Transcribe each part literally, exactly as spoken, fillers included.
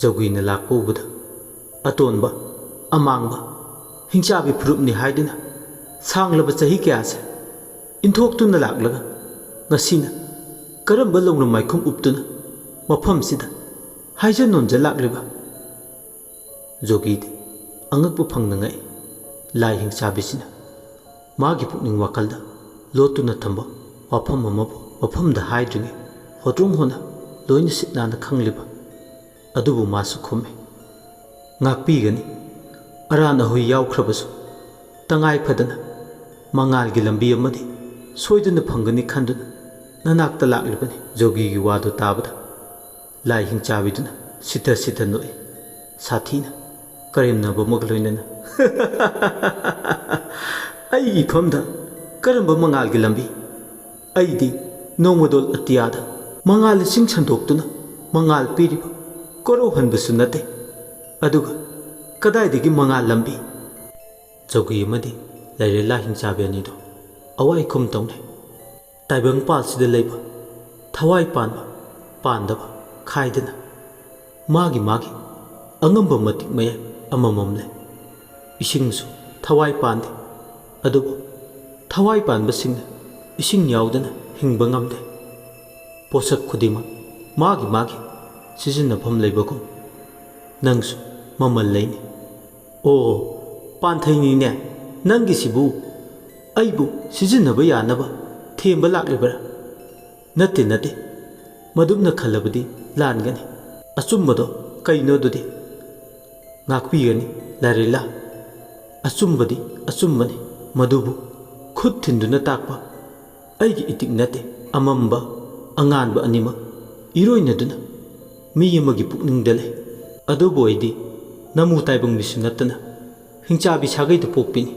ꯖꯧꯒꯤꯅ ꯂꯥꯛꯄ ꯎꯕꯗ, ꯑꯇꯣꯟꯕ, ꯑꯃꯥꯡꯕ, ꯍꯤꯡꯆꯥꯕꯤ ꯐꯨꯔꯨꯞꯅꯤ ꯍꯥꯏꯗꯨꯅ ꯁꯥꯡꯂꯕ ꯆꯍꯤ ꯀꯌꯥꯁꯦ ꯏꯟꯊꯣꯛꯇꯨꯅ ꯂꯥꯛꯂꯒ, ꯉꯁꯤꯅ ꯀꯔꯝꯕ ꯂꯧꯅ ꯃꯥꯏꯈꯨꯝ ꯎꯞꯇꯨꯅ ꯃꯐꯝꯁꯤꯗ ꯍꯥꯏꯖ ꯅꯣꯟꯖ ꯂꯥꯛꯂꯤꯕ? ꯖꯣꯒꯤꯗꯤ ꯑꯉꯛꯄ ꯐꯪꯅ ꯉꯛꯏ꯫ ꯂꯥꯏ ꯍꯤꯡꯆꯥꯕꯤꯁꯤꯅ ꯃꯥꯒꯤ ꯄꯨꯛꯅꯤꯡ ꯋꯥꯈꯜꯗ ꯂꯣꯠꯇꯨꯅ ꯊꯝꯕ ꯋꯥꯐꯝ ꯑꯃꯕꯨ ꯃꯐꯝꯗ ꯍꯥꯏꯗ꯭ꯔꯤꯉꯩ ꯍꯣꯇ꯭ꯔꯣꯡ ꯍꯣꯅ ꯂꯣꯏꯅ ꯁꯤꯠ ꯅꯥꯟꯅ ꯈꯪꯂꯤꯕ꯫ ꯑꯗꯨꯕꯨ ꯃꯥꯁꯨ ꯈꯨꯝꯃꯤ, "ꯉꯥꯛꯄꯤꯒꯅꯤ꯫ ꯑꯔꯥꯟ ꯑꯍꯣꯏ ꯌꯥꯎꯈ꯭ꯔꯕꯁꯨ ꯇꯉꯥꯏ ꯐꯗꯅ ꯃꯉꯥꯜꯒꯤ ꯂꯝꯕꯤ ꯑꯃꯗꯤ ꯁꯣꯏꯗꯅ ꯐꯪꯒꯅꯤ ꯈꯟꯗꯨꯅ ꯅꯅꯥꯛꯇ ꯂꯥꯛꯂꯤꯕꯅꯤ꯫" ꯖꯣꯒꯤꯒꯤ ꯋꯥꯗꯨ ꯇꯥꯕꯗ ꯂꯥꯏ ꯍꯤꯡꯆꯥꯕꯤꯗꯨꯅ ꯁꯤꯊ ꯁꯤꯊ ꯅꯣꯛꯏ꯫ ꯁꯥꯊꯤꯅ ꯀꯔꯦꯝꯅꯕ ꯑꯃꯒ ꯂꯣꯏꯅꯅ, "ꯑꯩꯒꯤ ꯏꯐꯝꯗ ꯀꯔꯝꯕ ꯃꯉꯥꯜꯒꯤ ꯂꯝꯕꯤ? ꯑꯩꯗꯤ ꯅꯣꯡꯃꯗꯣꯜ ꯑꯇꯤꯌꯥꯗ ꯃꯉꯥꯜ ꯏꯁꯤꯡ ꯁꯟꯗꯣꯛꯇꯨꯅ ꯃꯉꯥꯜ ꯄꯤꯔꯤꯕ ꯀꯣꯔꯧꯍꯟꯕꯁꯨ ꯅꯠꯇꯦ꯫ ꯑꯗꯨꯒ ꯀꯗꯥꯏꯗꯒꯤ ꯃꯉꯥꯜ ꯂꯝꯕꯤ?" ꯖꯧꯒꯤ ꯑꯃꯗꯤ ꯂꯥꯏꯔꯦꯜꯂꯥ ꯍꯤꯡꯆꯥꯕꯤ ꯑꯅꯤꯗꯨ ꯑꯋꯥꯏꯈꯨꯝ ꯇꯧꯅꯩ꯫ ꯇꯥꯏꯕꯪ ꯄꯥꯜꯁꯤꯗ ꯂꯩꯕ ꯊꯋꯥꯏ ꯄꯥꯟꯕ ꯄꯥꯟꯗꯕ ꯈꯥꯏꯗꯅ ꯃꯥꯒꯤ ꯃꯥꯒꯤ ꯑꯉꯝꯕ ꯃꯇꯤꯛ ꯃꯌꯥꯏ ꯑꯃꯃꯝ ꯂꯩ꯫ ꯏꯁꯤꯡꯁꯨ ꯊꯋꯥꯏ ꯄꯥꯟꯗꯦ, ꯑꯗꯨꯕꯨ ꯊꯋꯥꯏ ꯄꯥꯟꯕꯁꯤꯡꯅ ꯏꯁꯤꯡ ꯌꯥꯎꯗꯅ ꯍꯤꯡꯕ ꯉꯝꯗꯦ꯫ ꯄꯣꯠꯁꯛ ꯈꯨꯗꯤꯡꯃꯛ ꯃꯥꯒꯤ ꯃꯥꯒꯤ ꯁꯤꯖꯤꯟꯅꯐꯝ ꯂꯩꯕꯒꯨꯝ ꯅꯪꯁꯨ ꯃꯃꯜ ꯂꯩꯅꯤ꯫ ꯑꯣ, ꯄꯥꯟꯊꯩꯅꯤꯅꯦ ꯅꯪꯒꯤꯁꯤꯕꯨ꯫ ꯑꯩꯕꯨ ꯁꯤꯖꯤꯟꯅꯕ ꯌꯥꯅꯕ ꯊꯦꯝꯕ ꯂꯥꯛꯂꯤꯕ꯭ꯔꯥ? ꯅꯠꯇꯦ, ꯅꯠꯇꯦ꯫ ꯃꯗꯨꯝꯅ ꯈꯜꯂꯕꯗꯤ ꯂꯥꯟꯒꯅꯤ꯫ ꯑꯆꯨꯝꯕꯗꯣ ꯀꯩꯅꯣ ꯑꯗꯨꯗꯤ? ꯉꯥꯛꯄꯤꯒꯅꯤ, ꯂꯥꯏꯔꯦꯜꯂꯥ꯫ ꯑꯆꯨꯝꯕꯗꯤ ꯑꯆꯨꯝꯕꯅꯤ꯫ ꯃꯗꯨꯕꯨ ꯈꯨꯠ ꯊꯤꯟꯗꯨꯅ ꯇꯥꯛꯄ ꯑꯩꯒꯤ ꯏꯇꯤꯛ ꯅꯠꯇꯦ꯫ ꯑꯃꯝꯕ, ꯑꯉꯥꯟꯕ ꯑꯅꯤꯃꯛ ꯏꯔꯣꯏꯅꯗꯨꯅ ꯃꯤ ꯑꯃꯒꯤ ꯄꯨꯛꯅꯤꯡꯗ ꯂꯩ꯫ ꯑꯗꯨꯕꯨ ꯑꯩꯗꯤ ꯅꯃꯨ ꯇꯥꯏꯕꯪ ꯃꯤꯁꯨ ꯅꯠꯇꯅ ꯍꯤꯡꯆꯥꯕꯤ ꯁꯥꯒꯩꯗ ꯄꯣꯛꯄꯤꯅꯤ꯫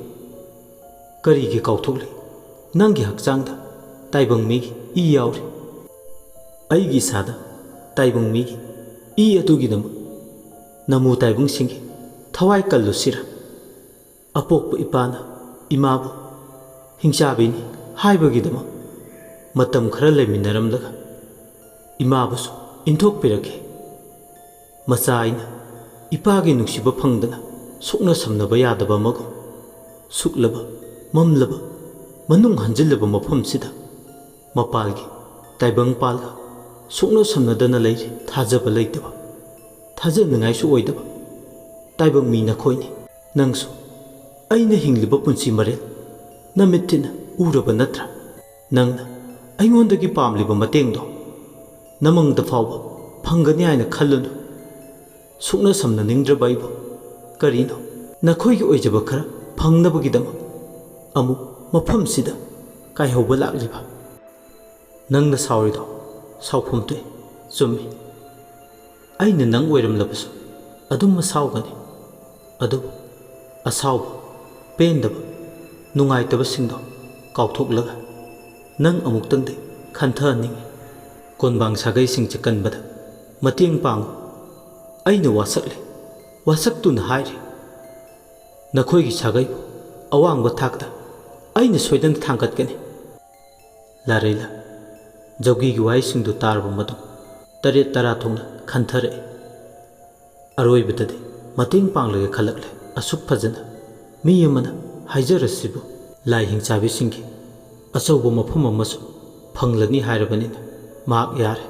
ꯀꯔꯤꯒꯤ ꯀꯥꯎꯊꯣꯛꯂꯤ? ꯅꯪꯒꯤ ꯍꯛꯆꯥꯡꯗ ꯇꯥꯏꯕꯪ ꯃꯤꯒꯤ ꯏ ꯌꯥꯎꯔꯤ꯫ ꯑꯩꯒꯤ ꯏꯁꯥꯗ ꯇꯥꯏꯕꯪ ꯃꯤꯒꯤ ꯏ ꯑꯗꯨꯒꯤꯗꯃꯛ ꯅꯃꯨ ꯇꯥꯏꯕꯪꯁꯤꯡꯒꯤ ꯊꯋꯥꯏ ꯀꯜꯂꯨꯁꯤꯔ? ꯑꯄꯣꯛꯄ ꯏꯄꯥꯅ ꯏꯃꯥꯕꯨ ꯍꯤꯡꯆꯥꯕꯤꯅꯤ ꯍꯥꯏꯕꯒꯤꯗꯃꯛ ꯃꯇꯝ ꯈꯔ ꯂꯩꯃꯤꯟꯅꯔꯝꯂꯒ ꯏꯃꯥꯕꯨꯁꯨ ꯏꯟꯊꯣꯛꯄꯤꯔꯛꯈꯤ꯫ ꯃꯆꯥ ꯑꯩꯅ ꯏꯄꯥꯒꯤ ꯅꯨꯡꯁꯤꯕ ꯐꯪꯗꯅ ꯁꯣꯛꯅ ꯁꯝꯅꯕ ꯌꯥꯗꯕ ꯑꯃꯒꯨꯝ, ꯁꯨꯛꯂꯕ, ꯃꯝꯂꯕ, ꯃꯅꯨꯡ ꯍꯟꯖꯤꯜꯂꯕ ꯃꯐꯝꯁꯤꯗ ꯃꯄꯥꯜꯒꯤ ꯇꯥꯏꯕꯪ ꯄꯥꯜꯒ ꯁꯣꯛꯅ ꯁꯝꯅꯗꯅ ꯂꯩꯔꯤ꯫ ꯊꯥꯖꯕ ꯂꯩꯇꯕ, ꯊꯥꯖꯅꯤꯡꯉꯥꯏꯁꯨ ꯑꯣꯏꯗꯕ ꯇꯥꯏꯕꯪ ꯃꯤ ꯅꯈꯣꯏꯅꯤ꯫ ꯅꯪꯁꯨ ꯑꯩꯅ ꯍꯤꯡꯂꯤꯕ ꯄꯨꯟꯁꯤ ꯃꯔꯦꯜ ꯅꯃꯤꯠ ꯇꯤꯟꯅ ꯎꯔꯕ ꯅꯠꯇ꯭ꯔꯥ? ꯅꯪꯅ ꯑꯩꯉꯣꯟꯗꯒꯤ ꯄꯥꯝꯂꯤꯕ ꯃꯇꯦꯡꯗꯣ ꯅꯃꯪꯗ ꯐꯥꯎꯕ ꯐꯪꯒꯅꯤ ꯍꯥꯏꯅ ꯈꯜꯂꯨꯅꯨ꯫ ꯁꯨꯛꯅ ꯁꯝꯅꯅꯤꯡꯗ꯭ꯔꯕ ꯑꯩꯕꯨ ꯀꯔꯤꯅꯣ ꯅꯈꯣꯏꯒꯤ ꯑꯣꯏꯖꯕ ꯈꯔ ꯐꯪꯅꯕꯒꯤꯗꯃꯛ ꯑꯃꯨꯛ ꯃꯐꯝꯁꯤꯗ ꯀꯥꯏꯍꯧꯕ ꯂꯥꯛꯂꯤꯕ? ꯅꯪꯅ ꯁꯥꯎꯔꯤꯗꯣ ꯁꯥꯎꯐꯝ ꯊꯣꯛꯏ, ꯆꯨꯝꯃꯤ꯫ ꯑꯩꯅ ꯅꯪ ꯑꯣꯏꯔꯝꯂꯕꯁꯨ ꯑꯗꯨꯝ ꯑꯁꯥꯎꯒꯅꯤ꯫ ꯑꯗꯨꯕꯨ ꯑꯁꯥꯎꯕ, ꯄꯦꯟꯗꯕ, ꯅꯨꯡꯉꯥꯏꯇꯕꯁꯤꯡꯗꯣ ꯀꯥꯎꯊꯣꯛꯂꯒ ꯅꯪ ꯑꯃꯨꯛꯇꯪꯗꯤ ꯈꯟꯊꯍꯟꯅꯤꯡꯏ꯫ ꯀꯣꯟꯕꯥꯡ ꯁꯥꯒꯩꯁꯤꯡ ꯆꯀꯟꯕꯗ ꯃꯇꯦꯡ ꯄꯥꯡꯉꯨ꯫ ꯑꯩꯅ ꯋꯥꯁꯛꯂꯦ, ꯋꯥꯁꯛꯇꯨꯅ ꯍꯥꯏꯔꯤ꯫ ꯅꯈꯣꯏꯒꯤ ꯁꯥꯒꯩꯕꯨ ꯑꯋꯥꯡꯕ ꯊꯥꯛꯇ ꯑꯩꯅ ꯁꯣꯏꯗꯅ ꯊꯥꯡꯒꯠꯀꯅꯤ꯫ ꯂꯥꯔꯦꯂꯥ, ꯖꯧꯒꯤꯒꯤ ꯋꯥꯍꯩꯁꯤꯡꯗꯨ ꯇꯥꯔꯕ ꯃꯇꯨꯡ ꯇꯔꯦꯠ ꯇꯔꯥ ꯊꯣꯛꯅ ꯈꯟꯊꯔꯛꯏ꯫ ꯑꯔꯣꯏꯕꯗꯗꯤ ꯃꯇꯦꯡ ꯄꯥꯡꯂꯒꯦ ꯈꯜꯂꯛꯂꯦ꯫ ꯑꯁꯨꯛ ꯐꯖꯅ ꯃꯤ ꯑꯃꯅ ꯍꯥꯏꯖꯔꯁꯤꯕꯨ, ꯂꯥꯏ ꯍꯤꯡꯆꯥꯕꯤꯁꯤꯡꯒꯤ ꯑꯆꯧꯕ ꯃꯐꯝ ꯑꯃꯁꯨ ꯐꯪꯂꯅꯤ ꯍꯥꯏꯔꯕꯅꯤꯅ ꯃꯍꯥꯛ ꯌꯥꯔꯦ꯫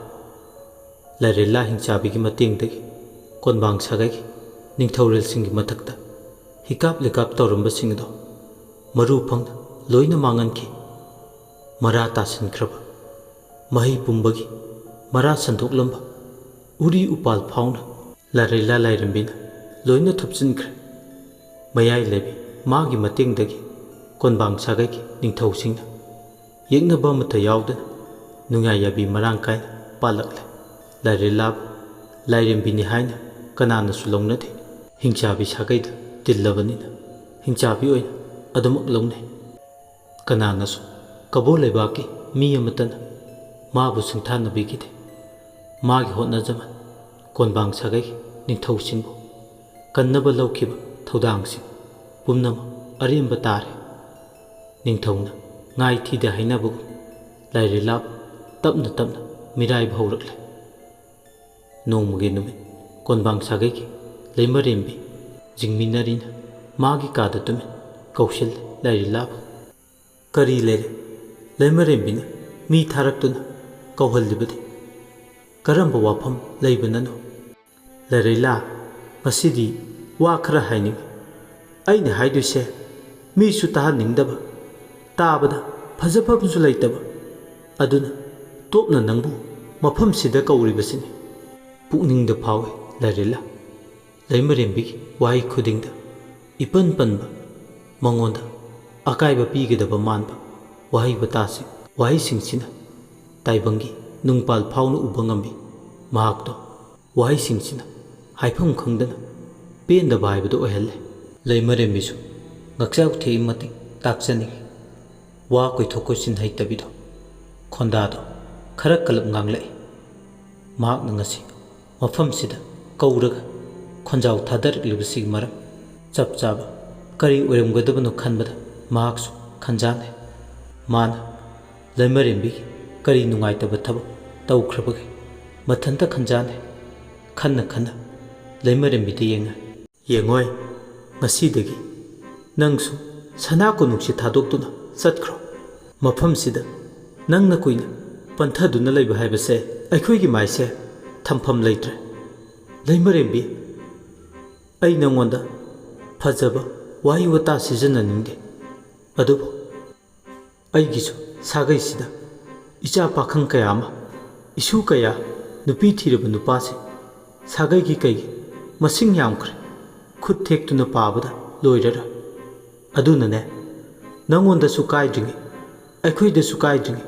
ꯂꯥꯏꯔꯦꯜꯂꯥ ꯍꯤꯡꯆꯥꯕꯤꯒꯤ ꯃꯇꯦꯡꯗꯒꯤ ꯀꯣꯟꯕꯥꯡ ꯁꯥꯒꯩꯒꯤ ꯅꯤꯡꯊꯧꯔꯦꯜꯁꯤꯡꯒꯤ ꯃꯊꯛꯇ ꯍꯤꯀꯥꯞ ꯂꯤꯀꯥꯞ ꯇꯧꯔꯝꯕꯁꯤꯡ ꯑꯗꯣ ꯃꯔꯨ ꯐꯪꯅ ꯂꯣꯏꯅ ꯃꯥꯡꯍꯟꯈꯤ꯫ ꯃꯔꯥ ꯇꯥꯁꯤꯟꯈ꯭ꯔꯕ, ꯃꯍꯩ ꯄꯨꯝꯕꯒꯤ ꯃꯔꯥ ꯁꯟꯗꯣꯛꯂꯝꯕ ꯎꯔꯤ ꯎꯄꯥꯜ ꯐꯥꯎꯅ ꯂꯥꯏꯔꯦꯜꯂꯥ ꯂꯥꯏꯔꯦꯝꯕꯤꯅ ꯂꯣꯏꯅ ꯊꯨꯞꯆꯤꯟꯈ꯭ꯔꯦ꯫ ꯃꯌꯥꯏ ꯂꯩꯕꯤ ꯃꯥꯒꯤ ꯃꯇꯦꯡꯗꯒꯤ ꯀꯣꯟꯕꯥꯡ ꯁꯥꯒꯩꯒꯤ ꯅꯤꯡꯊꯧꯁꯤꯡꯅ ꯌꯦꯛꯅꯕ ꯑꯃꯠꯇ ꯌꯥꯎꯗꯅ ꯅꯨꯡꯌꯥꯏ ꯌꯥꯕꯤ ꯃꯔꯥꯡ ꯀꯥꯏꯅ ꯄꯥꯜꯂꯛꯂꯦ꯫ ꯂꯥꯏꯔꯦꯜꯂꯥꯕꯨ ꯂꯥꯏꯔꯦꯝꯕꯤꯅꯤ ꯍꯥꯏꯅ ꯀꯅꯥꯅꯁꯨ ꯂꯧꯅꯗꯦ꯫ ꯍꯤꯡꯆꯥꯕꯤ ꯁꯥꯒꯩꯗ ꯇꯤꯜꯂꯕꯅꯤꯅ ꯍꯤꯡꯆꯥꯕꯤ ꯑꯣꯏꯅ ꯑꯗꯨꯃꯛ ꯂꯧꯅꯩ꯫ ꯀꯅꯥꯅꯁꯨ ꯀꯕꯣ ꯂꯩꯕꯥꯛꯀꯤ ꯃꯤ ꯑꯃꯠꯇꯅ ꯃꯥꯕꯨ ꯁꯤꯡꯊꯥꯅꯕꯤꯈꯤꯗꯦ꯫ ꯃꯥꯒꯤ ꯍꯣꯠꯅꯖꯃꯟ, ꯀꯣꯟꯕꯥꯡ ꯁꯥꯒꯩ ꯅꯤꯡꯊꯧꯁꯤꯡꯕꯨ ꯀꯟꯅꯕ ꯂꯧꯈꯤꯕ ꯊꯧꯗꯥꯡꯁꯤꯡ ꯄꯨꯝꯅꯃꯛ ꯑꯔꯦꯝꯕ ꯇꯥꯔꯦ꯫ ꯅꯤꯡꯊꯧꯅ ꯉꯥꯏ ꯊꯤꯗꯦ ꯍꯥꯏꯅꯕꯒꯨꯝ ꯂꯥꯏꯔꯦꯜꯂꯥꯕꯨ ꯇꯞꯅ ꯇꯞꯅ ꯃꯤꯔꯥꯏꯕ ꯍꯧꯔꯛꯂꯦ꯫ ꯅꯣꯡꯃꯒꯤ ꯅꯨꯃꯤꯠ ꯀꯣꯟꯕꯥꯡ ꯁꯥꯒꯩꯒꯤ ꯂꯩꯃꯔꯦꯝꯕꯤ ꯖꯤꯡꯃꯤꯟꯅꯔꯤꯅ ꯃꯥꯒꯤ ꯀꯥꯗ ꯇꯨꯃꯤꯟ ꯀꯧꯁꯤꯜꯂꯦ ꯂꯥꯏꯔꯤꯂꯥꯕꯨ꯫ "ꯀꯔꯤ ꯂꯩꯔꯦ? ꯂꯩꯃꯔꯦꯝꯕꯤꯅ ꯃꯤ ꯊꯥꯔꯛꯇꯨꯅ ꯀꯧꯍꯜꯂꯤꯕꯗꯤ ꯀꯔꯝꯕ ꯋꯥꯐꯝ ꯂꯩꯕꯅꯅꯣ?" "ꯂꯥꯏꯔꯤꯂꯥ, ꯉꯁꯤꯗꯤ ꯋꯥ ꯈꯔ ꯍꯥꯏꯅꯤꯡꯏ꯫ ꯑꯩꯅ ꯍꯥꯏꯗꯣꯏꯁꯦ ꯃꯤꯁꯨ ꯇꯥꯍꯟꯅꯤꯡꯗꯕ, ꯇꯥꯕꯗ ꯐꯖꯐꯝꯁꯨ ꯂꯩꯇꯕ꯫ ꯑꯗꯨꯅ ꯇꯣꯞꯅ ꯅꯪꯕꯨ ꯃꯐꯝꯁꯤꯗ ꯀꯧꯔꯤꯕꯁꯤꯅꯤ꯫" ꯄꯨꯛꯅꯤꯡꯗ ꯐꯥꯎꯏ ꯂꯥꯏꯔꯤꯂꯥ꯫ ꯂꯩꯃꯔꯦꯝꯕꯤꯒꯤ ꯋꯥꯍꯩ ꯈꯨꯗꯤꯡꯗ ꯏꯄꯟ ꯄꯟꯕ, ꯃꯉꯣꯟꯗ ꯑꯀꯥꯏꯕ ꯄꯤꯒꯗꯕ ꯃꯥꯟꯕ ꯋꯥꯍꯩ ꯋꯥꯇꯥꯁꯤꯡ, ꯋꯥꯍꯩꯁꯤꯡꯁꯤꯅ ꯇꯥꯏꯕꯪꯒꯤ ꯅꯨꯡꯄꯥꯜ ꯐꯥꯎꯅ ꯎꯕ ꯉꯝꯕꯤ꯫ ꯃꯍꯥꯛꯇꯣ ꯋꯥꯍꯩꯁꯤꯡꯁꯤꯅ ꯍꯥꯏꯐꯝ ꯈꯪꯗꯅ ꯄꯦꯟꯗꯕ ꯍꯥꯏꯕꯗꯨ ꯑꯣꯏꯍꯜꯂꯦ꯫ ꯂꯩꯃꯔꯦꯝꯕꯤꯁꯨ ꯉꯛꯆꯥꯎ ꯊꯦꯛꯏ ꯃꯇꯤꯛ ꯇꯥꯛꯆꯅꯤꯡꯏ꯫ ꯋꯥ ꯀꯣꯏꯊꯣꯛ ꯀꯣꯏꯁꯤꯟ ꯍꯩꯇꯕꯤꯗꯣ, ꯈꯣꯟꯗꯥꯗꯣ ꯈꯔ ꯀꯜꯂꯞ ꯉꯥꯡꯂꯛꯏ꯫ ꯃꯍꯥꯛꯅ ꯉꯁꯤ ꯃꯐꯝꯁꯤꯗ ꯀꯧꯔꯒ ꯈꯣꯟꯖꯥꯎ ꯊꯥꯗꯔꯛꯂꯤꯕꯁꯤꯒꯤ ꯃꯔꯝ ꯆꯞ ꯆꯥꯕ ꯀꯔꯤ ꯑꯣꯏꯔꯝꯒꯗꯕꯅꯣ ꯈꯟꯕꯗ ꯃꯍꯥꯛꯁꯨ ꯈꯟꯖꯥꯟꯅꯩ꯫ ꯃꯥꯅ ꯂꯩꯃꯔꯦꯝꯕꯤꯒꯤ ꯀꯔꯤ ꯅꯨꯡꯉꯥꯏꯇꯕ ꯊꯕꯛ ꯇꯧꯈ꯭ꯔꯕꯒꯦ? ꯃꯊꯟꯇ ꯈꯟꯖꯥꯟꯅꯩ꯫ ꯈꯟꯅ ꯈꯟꯅ ꯂꯩꯃꯔꯦꯝꯕꯤꯗ ꯌꯦꯡꯉ, "ꯌꯦꯡꯉꯣꯏ, ꯉꯁꯤꯗꯒꯤ ꯅꯪꯁꯨ ꯁꯅꯥ ꯀꯣꯅꯨꯡꯁꯤ ꯊꯥꯗꯣꯛꯇꯨꯅ ꯆꯠꯈ꯭ꯔꯣ꯫ ꯃꯐꯝꯁꯤꯗ ꯅꯪꯅ ꯀꯨꯏꯅ ꯄꯟꯊꯗꯨꯅ ꯂꯩꯕ ꯍꯥꯏꯕꯁꯦ ꯑꯩꯈꯣꯏꯒꯤ ꯃꯥꯏꯁꯦ ꯊꯝꯐꯝ ꯂꯩꯇ꯭ꯔꯦ꯫ ꯂꯩꯃꯔꯦꯝꯕꯤ, ꯑꯩ ꯅꯉꯣꯟꯗ ꯐꯖꯕ ꯋꯥꯍꯩ ꯋꯥꯇꯥ ꯁꯤꯖꯤꯟꯅꯅꯤꯡꯗꯦ, ꯑꯗꯨꯕꯨ ꯑꯩꯒꯤꯁꯨ ꯁꯥꯒꯩꯁꯤꯗ ꯏꯆꯥ ꯄꯥꯈꯪ ꯀꯌꯥ ꯑꯃ, ꯏꯁꯨ ꯀꯌꯥ, ꯅꯨꯄꯤ ꯊꯤꯔꯕ ꯅꯨꯄꯥꯁꯤꯡ, ꯁꯥꯒꯩꯒꯤ ꯀꯩꯒꯤ ꯃꯁꯤꯡ ꯌꯥꯝꯈ꯭ꯔꯦ꯫ ꯈꯨꯠ ꯊꯦꯛꯇꯨꯅ ꯄꯥꯕꯗ ꯂꯣꯏꯔꯔꯣꯏ꯫ ꯑꯗꯨꯅꯅꯦ, ꯅꯉꯣꯟꯗꯁꯨ ꯀꯥꯏꯗ꯭ꯔꯤꯉꯩ, ꯑꯩꯈꯣꯏꯗꯁꯨ ꯀꯥꯏꯗ꯭ꯔꯤꯉꯩ,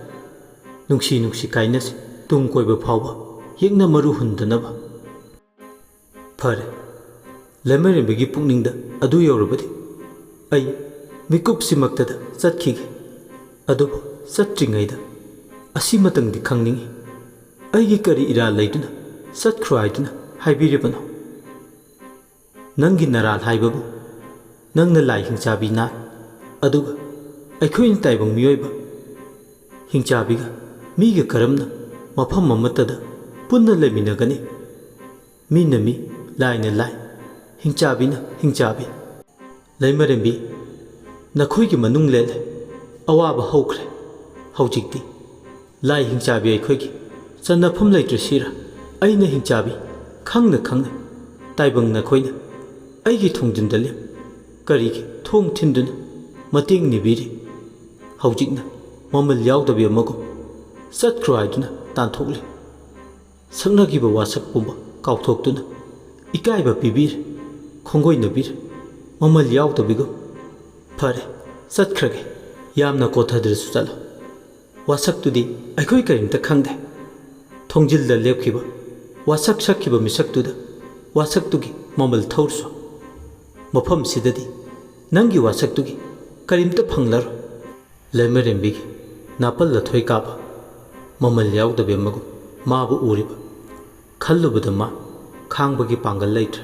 ꯅꯨꯡꯁꯤ ꯅꯨꯡꯁꯤ ꯀꯥꯏꯅꯁꯤ, ꯇꯨꯡ ꯀꯣꯏꯕ ꯐꯥꯎꯕ ꯌꯦꯛꯅ ꯃꯔꯨ ꯍꯨꯟꯗꯅꯕ꯫" ꯐꯔꯦ, ꯂꯩꯃꯔꯦꯝꯕꯤꯒꯤ ꯄꯨꯛꯅꯤꯡꯗ ꯑꯗꯨ ꯌꯧꯔꯕꯗꯤ ꯑꯩ ꯃꯤꯀꯨꯞꯁꯤꯃꯛꯇꯗ ꯆꯠꯈꯤꯒꯦ꯫ ꯑꯗꯨꯕꯨ ꯆꯠꯇ꯭ꯔꯤꯉꯩꯗ ꯑꯁꯤꯃꯇꯪꯗꯤ ꯈꯪꯅꯤꯡꯏ, ꯑꯩꯒꯤ ꯀꯔꯤ ꯏꯔꯥꯜ ꯂꯩꯗꯨꯅ ꯆꯠꯈ꯭ꯔꯣ ꯍꯥꯏꯗꯨꯅ ꯍꯥꯏꯕꯤꯔꯤꯕꯅꯣ? ꯅꯪꯒꯤ ꯅꯔꯥꯜ ꯍꯥꯏꯕꯕꯨ ꯅꯪꯅ ꯂꯥꯏ ꯍꯤꯡꯆꯥꯕꯤ ꯅꯥꯠ, ꯑꯗꯨꯒ ꯑꯩꯈꯣꯏꯅ ꯇꯥꯏꯕꯪ ꯃꯤꯑꯣꯏꯕ ꯍꯤꯡꯆꯥꯕꯤꯒ ꯃꯤꯒ ꯀꯔꯝꯅ ꯃꯐꯝ ꯑꯃꯠꯇꯗ ꯄꯨꯟꯅ ꯂꯩꯃꯤꯟꯅꯒꯅꯤ? ꯃꯤꯅ ꯃꯤ, ꯂꯥꯏꯅ ꯂꯥꯏ, ꯍꯤꯡꯆꯥꯕꯤꯅ ꯍꯤꯡꯆꯥꯕꯤ꯫ ꯂꯩꯃꯔꯦꯝꯕꯤ, ꯅꯈꯣꯏꯒꯤ ꯃꯅꯨꯡ ꯂꯦꯜꯂꯦ, ꯑꯋꯥꯕ ꯍꯧꯈ꯭ꯔꯦ꯫ ꯍꯧꯖꯤꯛꯇꯤ ꯂꯥꯏ ꯍꯤꯡꯆꯥꯕꯤ ꯑꯩꯈꯣꯏꯒꯤ ꯆꯟꯅꯐꯝ ꯂꯩꯇ꯭ꯔꯦ ꯁꯤꯔꯥ? ꯑꯩꯅ ꯍꯤꯡꯆꯥꯕꯤ, ꯈꯪꯅ ꯈꯪꯅ ꯇꯥꯏꯕꯪ ꯅꯈꯣꯏꯅ ꯑꯩꯒꯤ ꯊꯣꯡꯖꯤꯟꯗ ꯂꯦꯞ ꯀꯔꯤꯒꯤ ꯊꯣꯡ ꯊꯤꯟꯗꯨꯅ ꯃꯇꯦꯡ ꯅꯤꯕꯤꯔꯤ? ꯍꯧꯖꯤꯛꯅ ꯃꯃꯜ ꯌꯥꯎꯗꯕꯤ ꯑꯃꯒꯨꯝ ꯆꯠꯈ꯭ꯔꯣ ꯍꯥꯏꯗꯨꯅ ꯇꯥꯟꯊꯣꯛꯂꯤ꯫ ꯁꯛꯅꯈꯤꯕ ꯋꯥꯁꯛ ꯄꯨꯝꯕ ꯀꯥꯎꯊꯣꯛꯇꯨꯅ ꯏꯀꯥꯏꯕ ꯄꯤꯕꯤꯔꯦ, ꯈꯣꯡꯒꯣꯏꯅꯕꯤꯔꯦ, ꯃꯃꯜ ꯌꯥꯎꯗꯕꯤꯒꯨꯝ꯫ ꯐꯔꯦ, ꯆꯠꯈ꯭ꯔꯒꯦ, ꯌꯥꯝꯅ ꯀꯣꯊꯗ꯭ꯔꯁꯨ ꯆꯠꯂꯣ꯫ ꯋꯥꯁꯛꯇꯨꯗꯤ ꯑꯩꯈꯣꯏ ꯀꯔꯤꯝꯇ ꯈꯪꯗꯦ꯫ ꯊꯣꯡꯖꯤꯜꯗ ꯂꯦꯞꯈꯤꯕ ꯋꯥꯁꯛ ꯁꯛꯈꯤꯕ ꯃꯤꯁꯛꯇꯨꯗ ꯋꯥꯁꯛꯇꯨꯒꯤ ꯃꯃꯜ ꯊꯧꯔꯁꯨ꯫ ꯃꯐꯝꯁꯤꯗꯗꯤ ꯅꯪꯒꯤ ꯋꯥꯁꯛꯇꯨꯒꯤ ꯀꯔꯤꯝꯇ ꯐꯪꯂꯔꯣꯏ꯫ ꯂꯩꯃꯔꯦꯝꯕꯤꯒꯤ ꯅꯥꯄꯜ ꯂꯊꯣꯏ ꯀꯥꯕ ꯃꯃꯜ ꯌꯥꯎꯗꯕꯤ ꯑꯃꯒꯨꯝ ꯃꯥꯕꯨ ꯎꯔꯤꯕ ꯈꯜꯂꯨꯕꯗ ꯃꯥ ꯈꯥꯡꯕꯒꯤ ꯄꯥꯡꯒꯜ ꯂꯩꯇ꯭ꯔꯦ꯫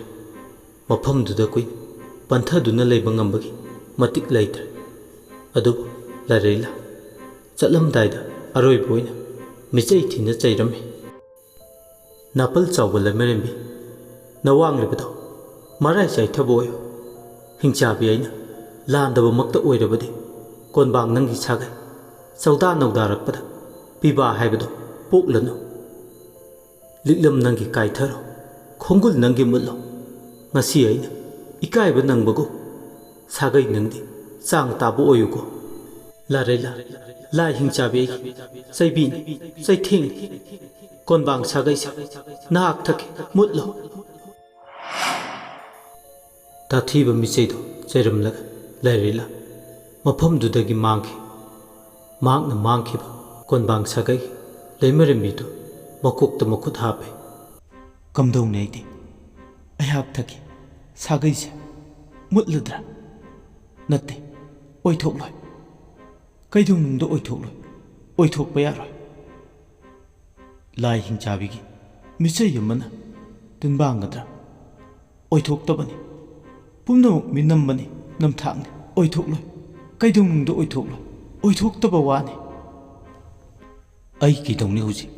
ꯃꯐꯝꯗꯨꯗ ꯀꯨꯏꯅ ꯄꯟꯊꯗꯨꯅ ꯂꯩꯕ ꯉꯝꯕꯒꯤ ꯃꯇꯤꯛ ꯂꯩꯇ꯭ꯔꯦ꯫ ꯑꯗꯨꯕꯨ ꯂꯥꯏꯔꯩꯂꯥ ꯆꯠꯂꯝꯗꯥꯏꯗ ꯑꯔꯣꯏꯕ ꯑꯣꯏꯅ ꯃꯤꯆꯩ ꯊꯤꯅ ꯆꯩꯔꯝꯃꯤ꯫ ꯅꯥꯄꯜ ꯆꯥꯎꯕ ꯂꯩꯃꯔꯦꯝꯕꯤ, ꯅꯋꯥꯡꯂꯤꯕꯗꯣ ꯃꯔꯥꯏ ꯆꯥꯏꯊꯕ ꯑꯣꯏꯌꯨ꯫ ꯍꯤꯡꯆꯥꯕꯤ ꯑꯩꯅ ꯂꯥꯟꯗꯕꯃꯛꯇ ꯑꯣꯏꯔꯕꯗꯤ ꯀꯣꯟꯕꯥꯡ ꯅꯪꯒꯤ ꯁꯥꯒꯩ ꯆꯧꯗꯥ ꯅꯧꯗꯥꯔꯛꯄꯗ ꯄꯤꯕꯥ ꯍꯥꯏꯕꯗꯣ ꯄꯣꯛꯂꯅꯨ꯫ ꯂꯤꯛꯂꯝ ꯅꯪꯒꯤ ꯀꯥꯏꯊꯔꯣ, ꯈꯣꯡꯒꯨꯜ ꯅꯪꯒꯤ ꯃꯨꯠꯂꯣ꯫ ꯉꯁꯤ ꯑꯩꯅ ꯏꯀꯥꯏꯕ ꯅꯪꯕꯒꯨꯝ ꯁꯥꯒꯩ ꯅꯪꯗꯤ ꯆꯥꯡ ꯇꯥꯕ ꯑꯣꯏꯌꯨꯀꯣ꯫ ꯂꯥꯔꯩꯂꯥ, ꯂꯥꯏ ꯍꯤꯡꯆꯥꯕꯤ ꯑꯩꯒꯤ ꯆꯩꯕꯤꯅꯤ, ꯆꯩꯊꯦꯡꯅꯤ꯫ ꯀꯣꯟꯕꯥꯡ ꯁꯥꯒꯩꯁꯦ ꯅꯍꯥꯛ ꯊꯛꯀꯤ ꯃꯨꯠꯂꯣ꯫ ꯇꯥꯊꯤꯕ ꯃꯤꯆꯩꯗꯨ ꯆꯩꯔꯝꯂꯒ ꯂꯥꯏꯔꯩꯂꯥ ꯃꯐꯝꯗꯨꯗꯒꯤ ꯃꯥꯡꯈꯤ꯫ ꯃꯍꯥꯛꯅ ꯃꯥꯡꯈꯤꯕ ꯀꯣꯟꯕꯥꯡ ꯁꯥꯒꯩ ꯂꯩꯃꯔꯦꯝꯕꯤꯗꯨ ꯃꯀꯣꯛꯇ ꯃꯈꯨꯠ ꯍꯥꯞꯄꯦ꯫ "ꯀꯝꯗꯧꯅꯤ ꯑꯩꯗꯤ? ꯑꯩꯍꯥꯛ ꯊꯛꯀꯤ ꯁꯥꯒꯩꯁꯦ ꯃꯨꯠꯂꯗ꯭ꯔꯥ? ꯅꯠꯇꯦ, ꯑꯣꯏꯊꯣꯛꯂꯣꯏ꯫ ꯀꯩꯗꯧꯅꯨꯡꯗ ꯑꯣꯏꯊꯣꯛꯂꯣꯏ꯫ ꯑꯣꯏꯊꯣꯛꯄ ꯌꯥꯔꯣꯏ꯫ ꯂꯥꯏ ꯍꯤꯡꯆꯥꯕꯤꯒꯤ ꯃꯤꯆꯩ ꯑꯃꯅ ꯇꯤꯟꯕꯥꯡꯒꯗ꯭ꯔꯥ? ꯑꯣꯏꯊꯣꯛꯇꯕꯅꯤ꯫ ꯄꯨꯝꯅꯃꯛ ꯃꯤꯅꯝꯕꯅꯤ, ꯅꯝꯊꯥꯛꯅꯤ꯫ ꯑꯣꯏꯊꯣꯛꯂꯣꯏ꯫ ꯀꯩꯗꯧꯅꯨꯡꯗ ꯑꯣꯏꯊꯣꯛꯂꯣꯏ꯫ ꯑꯣꯏꯊꯣꯛꯇꯕ ꯋꯥꯅꯤ꯫ ꯑꯩ ꯀꯩꯗꯧꯅꯤ ꯍꯧꯖꯤꯛ?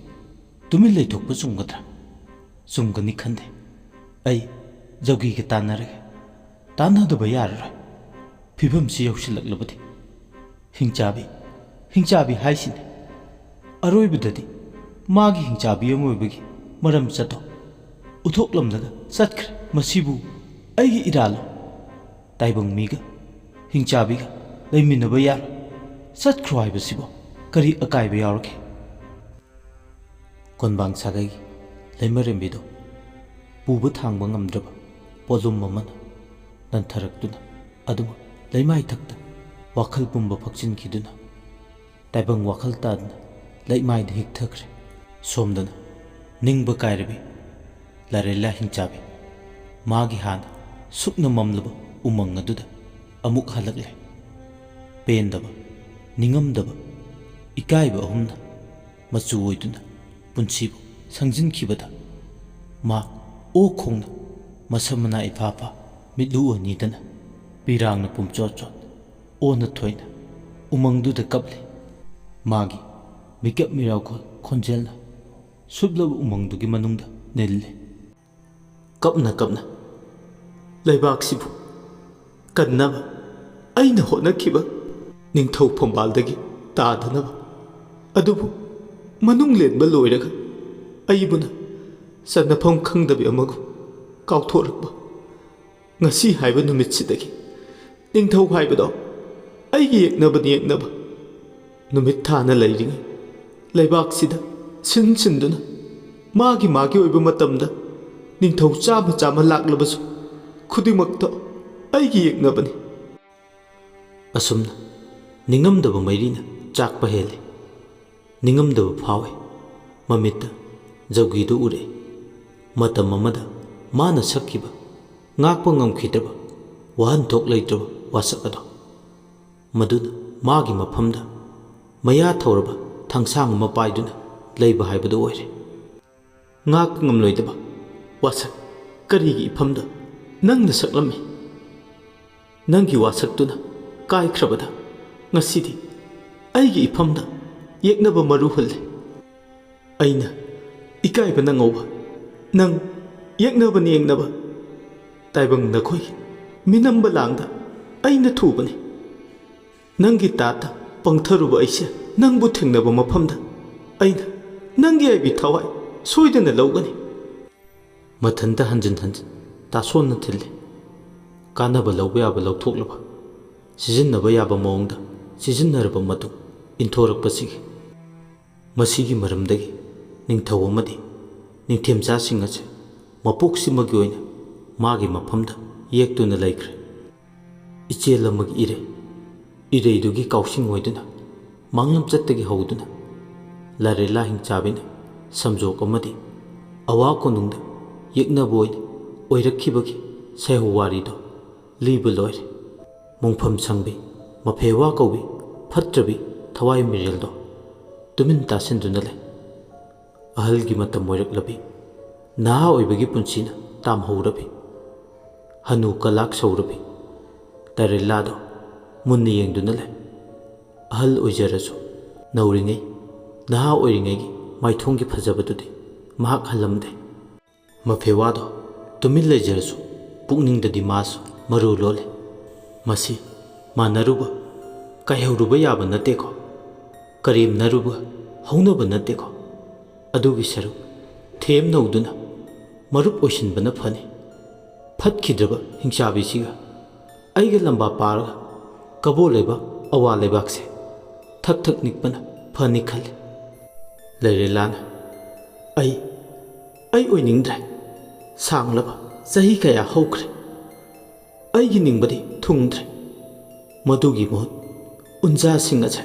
ꯇꯨꯃꯤꯟ ꯂꯩꯊꯣꯛꯄ ꯆꯨꯝꯒꯗ꯭ꯔꯥ? ꯆꯨꯝꯒꯅꯤ ꯈꯟꯗꯦ꯫ ꯑꯩ ꯖꯧꯒꯤꯒ ꯇꯥꯟꯅꯔꯒꯦ꯫ ꯇꯥꯟꯅꯗꯕ ꯌꯥꯔꯔꯣꯏ꯫ ꯐꯤꯕꯝꯁꯤ ꯌꯧꯁꯤꯜꯂꯛꯂꯕꯗꯤ꯫ ꯍꯤꯡꯆꯥꯕꯤ, ꯍꯤꯡꯆꯥꯕꯤ ꯍꯥꯏꯁꯤꯅꯤ꯫ ꯑꯔꯣꯏꯕꯗꯗꯤ ꯃꯥꯒꯤ ꯍꯤꯡꯆꯥꯕꯤ ꯑꯃ ꯑꯣꯏꯕꯒꯤ ꯃꯔꯝ ꯆꯠꯇꯣ ꯎꯠꯊꯣꯛꯂꯝꯂꯒ ꯆꯠꯈ꯭ꯔꯦ꯫ ꯃꯁꯤꯕꯨ ꯑꯩꯒꯤ ꯏꯔꯥꯜꯂꯣ? ꯇꯥꯏꯕꯪ ꯃꯤꯒ ꯍꯤꯡꯆꯥꯕꯤꯒ ꯂꯩꯃꯤꯟꯅꯕ ꯌꯥꯔꯣꯏ꯫ ꯆꯠꯈ꯭ꯔꯣ ꯍꯥꯏꯕꯁꯤꯕꯨ ꯀꯔꯤ ꯑꯀꯥꯏꯕ ꯌꯥꯎꯔꯒꯦ? ꯀꯣꯟꯕꯥꯡ ꯁꯥꯒꯩꯒꯤ ꯂꯩꯃꯔꯦꯝꯕꯤꯗꯣ ꯄꯨꯕ ꯊꯥꯡꯕ ꯉꯝꯗ꯭ꯔꯕ ꯄꯣꯠꯂꯨꯝ ꯑꯃꯅ ꯅꯟꯊꯔꯛꯇꯨꯅ ꯑꯗꯨꯃꯛ ꯂꯩꯃꯥꯏꯊꯛꯇ ꯋꯥꯈꯜ ꯄꯨꯝꯕ ꯐꯛꯆꯤꯟꯈꯤꯗꯨꯅ ꯇꯥꯏꯕꯪ ꯋꯥꯈꯜ ꯇꯥꯗꯅ ꯂꯩꯃꯥꯏꯗ ꯍꯤꯛꯊꯈ꯭ꯔꯦ꯫ ꯁꯣꯝꯗꯅ ꯅꯤꯡꯕ ꯀꯥꯏꯔꯕꯤ ꯂꯥꯔꯦꯂꯥ ꯍꯤꯡꯆꯥꯕꯤ ꯃꯥꯒꯤ ꯍꯥꯟꯅ ꯁꯨꯞꯅ ꯃꯝꯂꯕ ꯎꯃꯪ ꯑꯗꯨꯗ ꯑꯃꯨꯛ ꯍꯜꯂꯛꯂꯦ꯫ ꯄꯦꯟꯗꯕ, ꯅꯤꯡꯉꯝꯗꯕ, ꯏꯀꯥꯏꯕ ꯑꯍꯨꯝꯅ ꯃꯆꯨ ꯑꯣꯏꯗꯨꯅ ꯄꯨꯟꯁꯤꯕꯨ ꯁꯪꯖꯤꯟꯈꯤꯕꯗ ꯃꯥ ꯑꯣꯛ ꯈꯣꯡꯅ ꯃꯁꯝ ꯃꯅꯥ ꯏꯐꯥ ꯐꯥ ꯃꯤꯠꯂꯨ ꯑꯅꯤꯗꯅ ꯄꯤꯔꯥꯡꯅ ꯄꯨꯝꯆꯣꯠ ꯆꯣꯠ ꯑꯣꯟꯅ ꯊꯣꯏꯅ ꯎꯃꯪꯗꯨꯗ ꯀꯞꯂꯤ꯫ ꯃꯥꯒꯤ ꯃꯤꯀꯞ ꯃꯤꯔꯥꯎꯈꯣꯜ ꯈꯣꯟꯖꯦꯜꯅ ꯁꯨꯞꯂꯕ ꯎꯃꯪꯗꯨꯒꯤ ꯃꯅꯨꯡꯗ ꯅꯤꯜꯂꯤ꯫ ꯀꯞꯅ ꯀꯞꯅ ꯂꯩꯕꯥꯛꯁꯤꯕꯨ ꯀꯟꯅꯕ ꯑꯩꯅ ꯍꯣꯠꯅꯈꯤꯕ ꯅꯤꯡꯊꯧ ꯐꯝꯕꯥꯜꯗꯒꯤ ꯇꯥꯗꯅꯕ꯫ ꯑꯗꯨꯕꯨ ꯃꯅꯨꯡ ꯂꯦꯟꯕ ꯂꯣꯏꯔꯒ ꯑꯩꯕꯨꯅ ꯆꯟꯅꯐꯝ ꯈꯪꯗꯕꯤ ꯑꯃꯒꯨꯝ ꯀꯥꯎꯊꯣꯔꯛꯄ꯫ ꯉꯁꯤ ꯍꯥꯏꯕ ꯅꯨꯃꯤꯠꯁꯤꯗꯒꯤ ꯅꯤꯡꯊꯧ ꯍꯥꯏꯕꯗꯣ ꯑꯩꯒꯤ ꯌꯦꯛꯅꯕꯅꯤ, ꯌꯦꯛꯅꯕ꯫ ꯅꯨꯃꯤꯠ ꯊꯥꯅ ꯂꯩꯔꯤꯉꯩ ꯂꯩꯕꯥꯛꯁꯤꯗ ꯁꯤꯟ ꯁꯤꯟꯗꯨꯅ ꯃꯥꯒꯤ ꯃꯥꯒꯤ ꯑꯣꯏꯕ ꯃꯇꯝꯗ ꯅꯤꯡꯊꯧ ꯆꯥꯝꯃ ꯆꯥꯝꯃ ꯂꯥꯛꯂꯕꯁꯨ ꯈꯨꯗꯤꯡꯃꯛꯇꯣ ꯑꯩꯒꯤ ꯌꯦꯛꯅꯕꯅꯤ꯫ ꯑꯁꯨꯝꯅ ꯅꯤꯡꯉꯝꯗꯕ ꯃꯩꯔꯤꯅ ꯆꯥꯛꯄ ꯍꯦꯜꯂꯤ꯫ ꯅꯤꯡꯉꯝꯗꯕ ꯐꯥꯎꯏ꯫ ꯃꯃꯤꯠꯇ ꯖꯧꯒꯤꯗꯨ ꯎꯔꯛꯏ꯫ ꯃꯇꯝ ꯑꯃꯗ ꯃꯥꯅ ꯁꯛꯈꯤꯕ ꯉꯥꯛꯄ ꯉꯝꯈꯤꯗ꯭ꯔꯕ ꯋꯥꯍꯟꯊꯣꯛ ꯂꯩꯇ꯭ꯔꯕ ꯋꯥꯁꯛ ꯑꯗꯣ꯫ ꯃꯗꯨꯅ ꯃꯥꯒꯤ ꯃꯐꯝꯗ ꯃꯌꯥ ꯊꯧꯔꯕ ꯊꯥꯡꯁꯥꯡ ꯑꯃ ꯄꯥꯏꯗꯨꯅ ꯂꯩꯕ ꯍꯥꯏꯕꯗꯨ ꯑꯣꯏꯔꯦ꯫ ꯉꯥꯛꯄ ꯉꯝꯂꯣꯏꯗꯕ ꯋꯥꯁꯛ ꯀꯔꯤꯒꯤ ꯏꯐꯝꯗ ꯅꯪꯅ ꯁꯛꯂꯝꯃꯤ? ꯅꯪꯒꯤ ꯋꯥꯁꯛꯇꯨꯅ ꯀꯥꯏꯈ꯭ꯔꯕꯗ ꯉꯁꯤꯗꯤ ꯑꯩꯒꯤ ꯏꯐꯝꯗ ꯌꯦꯛꯅꯕ ꯃꯔꯨ ꯍꯨꯜꯂꯦ꯫ ꯑꯩꯅ ꯏꯀꯥꯏꯕꯅ ꯉꯧꯕ ꯅꯪ ꯌꯦꯛꯅꯕꯅꯤ ꯌꯦꯛꯅꯕ꯫ ꯇꯥꯏꯕꯪ ꯅꯈꯣꯏꯒꯤ ꯃꯤꯅꯝꯕ ꯂꯥꯡꯗ ꯑꯩꯅ ꯊꯨꯕꯅꯤ꯫ ꯅꯪꯒꯤ ꯇꯥꯠꯇ ꯄꯪꯊꯔꯨꯕ ꯑꯩꯁꯦ ꯅꯪꯕꯨ ꯊꯦꯡꯅꯕ ꯃꯐꯝꯗ ꯑꯩꯅ ꯅꯪꯒꯤ ꯑꯩꯕꯤ ꯊꯋꯥꯏ ꯁꯣꯏꯗꯅ ꯂꯧꯒꯅꯤ꯫ ꯃꯊꯟꯇ ꯍꯟꯖꯤꯟ ꯍꯟꯖꯤꯟ ꯇꯥꯁꯣꯟꯅ ꯊꯤꯜꯂꯤ꯫ ꯀꯥꯟꯅꯕ ꯂꯧꯕ ꯌꯥꯕ ꯂꯧꯊꯣꯛꯂꯕ, ꯁꯤꯖꯤꯟꯅꯕ ꯌꯥꯕ ꯃꯑꯣꯡꯗ ꯁꯤꯖꯤꯟꯅꯔꯕ ꯃꯇꯨꯡ ꯏꯟꯊꯣꯔꯛꯄꯁꯤꯒꯤ꯫ ꯃꯁꯤꯒꯤ ꯃꯔꯝꯗꯒꯤ ꯅꯤꯡꯊꯧ ꯑꯃꯗꯤ ꯅꯤꯡꯊꯦꯝꯆꯥꯁꯤꯡ ꯑꯁꯦ ꯃꯄꯣꯛꯁꯤꯃꯒꯤ ꯑꯣꯏꯅ ꯃꯥꯒꯤ ꯃꯐꯝꯗ ꯌꯦꯛꯇꯨꯅ ꯂꯩꯈ꯭ꯔꯦ꯫ ꯏꯆꯦꯜ ꯑꯃꯒꯤ ꯏꯔꯩ, ꯏꯔꯩꯗꯨꯒꯤ ꯀꯥꯎꯁꯤꯡ ꯑꯣꯏꯗꯨꯅ ꯃꯥꯡꯂꯝꯆꯠꯇꯒꯤ ꯍꯧꯗꯨꯅ ꯂꯥꯏꯔꯦꯂꯥ ꯍꯤꯡꯆꯥꯕꯤꯅ ꯁꯝꯖꯣꯛ ꯑꯃꯗꯤ ꯑꯋꯥ ꯀꯣꯅꯨꯡꯗ ꯌꯦꯛꯅꯕ ꯑꯣꯏꯅ ꯑꯣꯏꯔꯛꯈꯤꯕꯒꯤ ꯁꯩꯍꯧ ꯋꯥꯔꯤꯗꯣ ꯂꯤꯕ ꯂꯣꯏꯔꯦ꯫ ꯃꯣꯡꯐꯝ ꯁꯪꯕꯤ, ꯃꯐꯦꯋꯥ ꯀꯧꯕꯤ ꯐꯠꯇ꯭ꯔꯕꯤ ꯊꯋꯥꯏ ꯃꯤꯔꯦꯜꯗꯣ ꯇꯨꯃꯤꯟ ꯇꯥꯁꯤꯟꯗꯨꯅ ꯂꯩ꯫ ꯑꯍꯜꯒꯤ ꯃꯇꯝ ꯑꯣꯏꯔꯛꯂꯕꯤ, ꯅꯍꯥ ꯑꯣꯏꯕꯒꯤ ꯄꯨꯟꯁꯤꯅ ꯇꯥꯝꯍꯧꯔꯕꯤ, ꯍꯅꯨ ꯀꯂꯥꯛ ꯁꯧꯔꯕꯤ ꯂꯥꯏꯔꯦꯂꯥꯗꯣ ꯃꯨꯟꯅ ꯌꯦꯡꯗꯨꯅ ꯂꯩ꯫ ꯑꯍꯜ ꯑꯣꯏꯖꯔꯁꯨ ꯅꯧꯔꯤꯉꯩ, ꯅꯍꯥ ꯑꯣꯏꯔꯤꯉꯩꯒꯤ ꯃꯥꯏꯊꯣꯡꯒꯤ ꯐꯖꯕꯗꯨꯗꯤ ꯃꯍꯥꯛ ꯍꯜꯂꯝꯗꯦ꯫ ꯃꯐꯦꯋꯥꯗꯣ ꯇꯨꯃꯤꯟ ꯂꯩꯖꯔꯁꯨ ꯄꯨꯛꯅꯤꯡꯗꯗꯤ ꯃꯥꯁꯨ ꯃꯔꯨ ꯂꯣꯜꯂꯤ꯫ ꯃꯁꯤ ꯃꯥꯟꯅꯔꯨꯕ, ꯀꯥꯏꯍꯧꯔꯨꯕ ꯌꯥꯕ ꯅꯠꯇꯦꯀꯣ꯫ ꯀꯔꯦꯝꯅꯔꯨꯕ ꯍꯧꯅꯕ ꯅꯠꯇꯦꯀꯣ꯫ ꯑꯗꯨꯒꯤ ꯁꯔꯨꯛ ꯊꯦꯝ ꯅꯧꯗꯨꯅ ꯃꯔꯨꯞ ꯑꯣꯏꯁꯤꯟꯕꯅ ꯐꯅꯤ꯫ ꯐꯠꯈꯤꯗ꯭ꯔꯕ ꯍꯤꯡꯆꯥꯕꯤꯁꯤꯒ ꯑꯩꯒ ꯂꯝꯕꯥ ꯄꯥꯔꯒ ꯀꯕꯣ ꯂꯩꯕꯥꯛ, ꯑꯋꯥ ꯂꯩꯕꯥꯛꯁꯦ ꯊꯛ ꯊꯛ ꯅꯤꯛꯄꯅ ꯐꯅꯤ ꯈꯜꯂꯤ꯫ ꯂꯩꯔꯦꯂꯥꯅ, "ꯑꯩ, ꯑꯩ ꯑꯣꯏꯅꯤꯡꯗ꯭ꯔꯦ꯫ ꯁꯥꯡꯂꯕ ꯆꯍꯤ ꯀꯌꯥ ꯍꯧꯈ꯭ꯔꯦ꯫ ꯑꯩꯒꯤ ꯅꯤꯡꯕꯗꯤ ꯊꯨꯡꯗ꯭ꯔꯦ꯫ ꯃꯗꯨꯒꯤ ꯃꯍꯨꯠ ꯎꯟꯖꯥꯁꯤꯡ ꯑꯁꯦ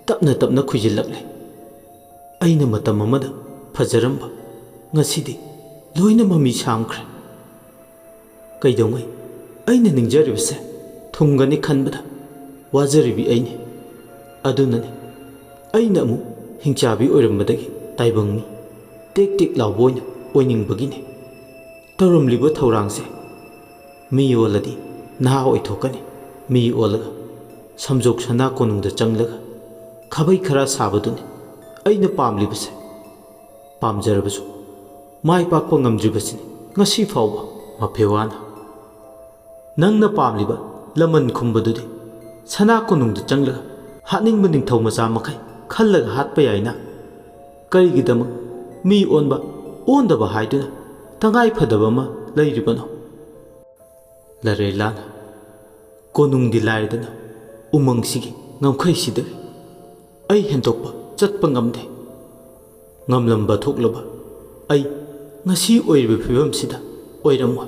ꯇꯞꯅ ꯇꯞꯅ ꯈꯨꯏꯖꯤꯜꯂꯛꯂꯦ꯫ ꯑꯩꯅ ꯃꯇꯝ ꯑꯃꯗ ꯐꯖꯔꯝꯕ ꯉꯁꯤꯗꯤ ꯂꯣꯏꯅ ꯃꯃꯤ ꯁꯥꯝꯈ꯭ꯔꯦ꯫ ꯀꯩꯗꯧꯉꯩ ꯑꯩꯅ ꯅꯤꯡꯖꯔꯤꯕꯁꯦ ꯊꯨꯡꯒꯅꯤ ꯈꯟꯕꯗ ꯋꯥꯖꯔꯤꯕꯤ ꯑꯩꯅꯤ꯫ ꯑꯗꯨꯅꯅꯤ ꯑꯩꯅ ꯑꯃꯨꯛ ꯍꯤꯡꯆꯥꯕꯤ ꯑꯣꯏꯔꯝꯕꯗꯒꯤ ꯇꯥꯏꯕꯪ ꯃꯤ ꯇꯦꯛ ꯇꯦꯛ ꯂꯥꯎꯕ ꯑꯣꯏꯅ ꯑꯣꯏꯅꯤꯡꯕꯒꯤꯅꯤ꯫ ꯇꯧꯔꯝꯂꯤꯕ ꯊꯧꯔꯥꯡꯁꯦ ꯃꯤ ꯑꯣꯜꯂꯗꯤ ꯅꯍꯥ ꯑꯣꯏꯊꯣꯛꯀꯅꯤ, ꯃꯤ ꯑꯣꯜꯂꯒ ꯁꯝꯖꯣꯛ ꯁꯅꯥ ꯀꯣꯅꯨꯡꯗ ꯆꯪꯂꯒ ꯈꯥꯕꯩ ꯈꯔ ꯁꯥꯕꯗꯨꯅꯤ ꯑꯩꯅ ꯄꯥꯝꯂꯤꯕꯁꯦ꯫ ꯄꯥꯝꯖꯔꯕꯁꯨ ꯃꯥꯏ ꯄꯥꯛꯄ ꯉꯝꯗ꯭ꯔꯤꯕꯁꯤꯅꯤ ꯉꯁꯤ ꯐꯥꯎꯕ ꯃꯐꯦꯋꯥꯅ ꯅꯪꯅ ꯄꯥꯝꯂꯤꯕ ꯂꯃꯟ ꯈꯨꯝꯕꯗꯨꯗꯤ ꯁꯅꯥ ꯀꯣꯅꯨꯡꯗ ꯆꯪꯂꯒ ꯍꯥꯠꯅꯤꯡꯕ ꯅꯤꯡꯊꯧ ꯃꯆꯥ ꯃꯈꯩ ꯈꯜꯂꯒ ꯍꯥꯠꯄ ꯌꯥꯏꯅ, ꯀꯔꯤꯒꯤꯗꯃꯛ ꯃꯤ ꯑꯣꯟꯕ ꯑꯣꯟꯗꯕ ꯍꯥꯏꯗꯨꯅ ꯇꯉꯥꯏ ꯐꯗꯕ ꯑꯃ ꯂꯩꯔꯤꯕꯅꯣ? ꯂꯔꯦꯂꯥꯅ ꯀꯣꯅꯨꯡꯗꯤ ꯂꯥꯏꯔꯗꯅ ꯎꯃꯪꯁꯤꯒꯤ ꯉꯝꯈꯩꯁꯤꯗꯒꯤ ꯑꯩ ꯍꯦꯟꯗꯣꯛꯄ ꯆꯠꯄ ꯉꯝꯗꯦ꯫ ꯉꯝꯂꯝꯕ ꯊꯣꯛꯂꯕ ꯑꯩ ꯉꯁꯤ ꯑꯣꯏꯔꯤꯕ ꯐꯤꯕꯝꯁꯤꯗ ꯑꯣꯏꯔꯝꯃꯣꯏ꯫